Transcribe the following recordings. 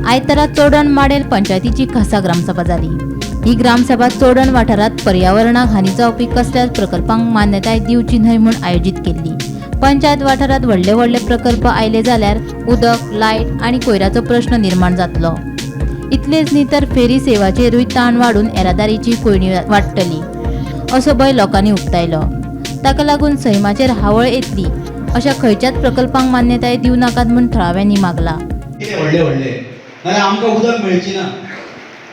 आयतारा चोडण माडेल पंचायतीची खासा ग्रामसभा जाली. ही ग्रामसभा चोडण वाठारात पर्यावरणाक हानी जावपी कसल्याच प्रकल्पांक मान्यताय दिवची न्हय म्हूण आयोजीत केल्ली. पंचायत वाठारात व्हडले व्हडले प्रकल्प आयले जाल्यार उदक, लायट आनी कोयराचो प्रश्न निर्माण जातलो. इतलेच न्ही, तर फेरी सेवाचेरूय ताण वाडून येरादारीची कोंयडी वाडटली, असो भंय लोकांनी उक्तायलो. ताका लागून सैमाचेर हावळ येतली अशा खंयच्याच प्रकल्पांक मान्यताय दिवं नाकात म्हूण थळाव्यांनी मागला. कितें व्हडले व्हडले, नाल्यार आमकां उदक मेळची ना.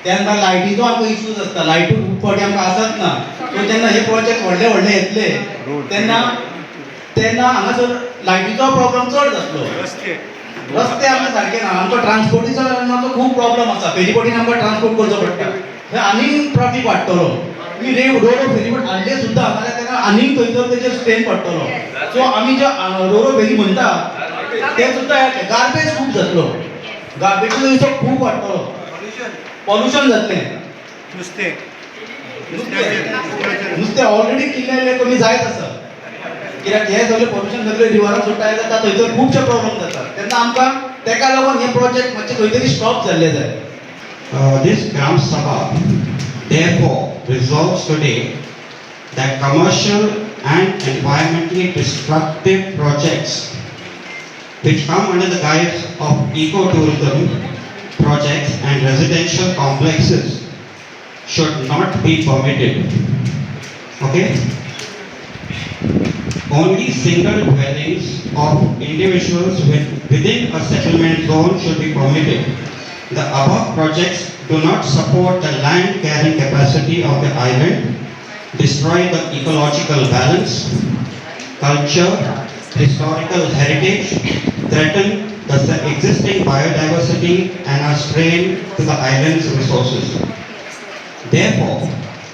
त्या नंतर लायटीचो आमकां इश्यूज आसता. लायटूय खूब फावटी आमकां आसत ना. सो जेन्ना हे प्रोजेक्ट व्हडले व्हडले येतले, तेन्ना तेन्ना हांगासर लायटीचो प्रॉब्लम चड जातलो. रस्ते. रस्ते आमकां सारके ना. आमकां ट्रान्सपोर्टेशनाचो खूब प्रॉब्लम आसा. फेरीबोटीन आमकां ट्रान्सपोर्ट करचो पडटा. थंय आनीक ट्राफीक वाडटलो. तुमी रे रोरो फेरीबोट हाडले सुद्दां जाल्यार तेका आनीक थंयसर तेजेर स्ट्रेन पडटलो. सो आमी जे रोरो फेरी म्हणटा ते सुद्दां गार्बेज खूब जातलो. गार्बेजचो हिसो खूब वाडटलो. पॉल्युशन जातलें. नुस्तें. नुस्तें, नुस्तें ऑलरेडी किल्ले कमी जायत आसा, कित्याक हे सगळे पॉल्युशन सगळे रिवरान सोडटा जाता. थंयसर खुबशे प्रॉब्लम जातात. तेन्ना आमकां तेका लागून हे प्रोजेक्ट मातशे खंय तरी स्टॉप जाल्ले जाय. This Gram Sabha therefore resolves today that commercial and environmentally destructive projects which come under the guise of ecotourism projects and residential complexes should not be permitted. Okay? Only single dwellings of individuals within a settlement zone should be permitted. The above projects do not support the land carrying capacity of the island, destroy the ecological balance, culture, historical heritage, threaten the existing biodiversity and are strain to the island's resources. Therefore,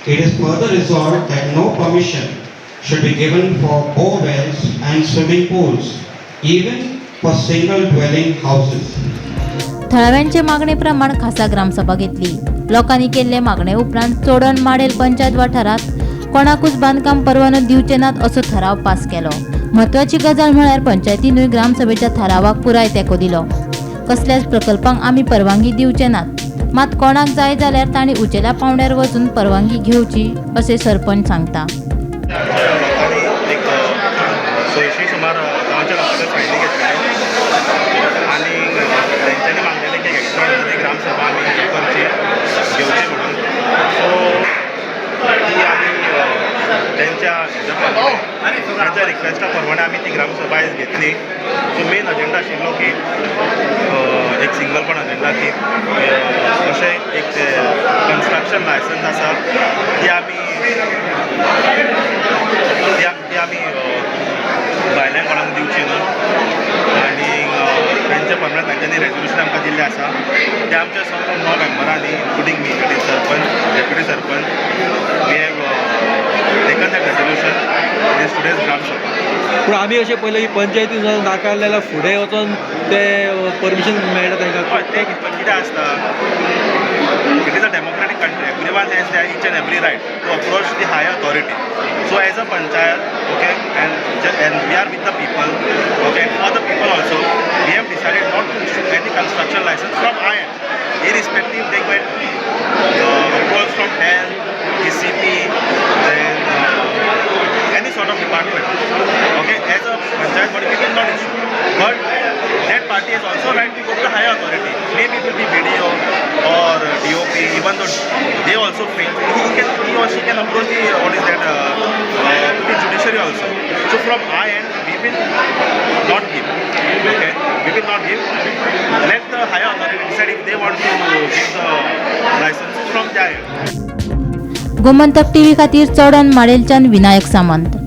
it is further resolved that no permission should be given for bore wells and swimming pools, even for single dwelling houses. थळाव्यांचे मागणे प्रमाण खासा ग्रामसभा घेतली. लोकांनी केल्ले मागणे उपरांत Chodan model panchayat वाठारात कोणाकूच बांदकाम परवानो दिवचे नात, असो थाराव पास केलो. म्हत्वाची गजाल म्हळ्यार पंचायतीनूय ग्रामसभेच्या थारावाक पुराय तेंको दिलो. कसल्याच प्रकल्पांक आमी परवानगी दिवचे नात, मात कोणाक जाय जाल्यार तांणी उंचेल्या पावंड्यार वचून परवानगी घेवची, अशें सरपंच सांगता. लोकांनी एक 600 सुमार गांवच्या लोकांनी फायली घेतलेले आनी तेंच्यांनी मागलेलें की एक्स्ट्रा ग्रामसभा आमी करची, घेवची म्हणून. सो ती आमी तेंच्या हेज्या प्रमाणे, तेंच्या रिक्वेस्टा प्रमाणे आमी ती ग्रामसभा आयज घेतली. सो मेन अजेंडा आशिल्लो की एक सिंगल पण अजेंडा की अशें एक कन्स्ट्रक्शन लायसन्स आसा, ती आमी भायल्यान कोणाक दिवची न्हू. आनी तेंच्या प्रमाणे तांच्यांनी रेजोल्युशन आमकां दिल्लें आसा. ते आमच्या सगळ्या णव मेंबरांनी, including me, that is sarpanch, deputy sarpanch, we have taken that resolution in today's gram sabha. पूण आमी अशें पळयलें की पंचायतीन नाकारलें जाल्यार फुडें वचोन ते परमिशन मेळटा तांकां. हय, तें कितें आसता, it is a democratic country. Everyone has their each and every right to approach the higher authority. So as a panchayat, okay, and we are with the people, okay, and for the people also, we have decided not to issue any construction license from our end, irrespective they get approvals from health, DCP, then any sort of department. Okay, as a panchayat body, we will not issue. But that party has also right to go to the higher authority. Maybe it will be BDO or DOP, even though they also fail. He or she can approach the, what is that, the judiciary also. So from our end, we will not give. Okay, we will not give. Let the higher authority decide if they want to give the licenses from their end. Gomantak TV खातीर चोडण माडेलच्यान विनायक सामंत.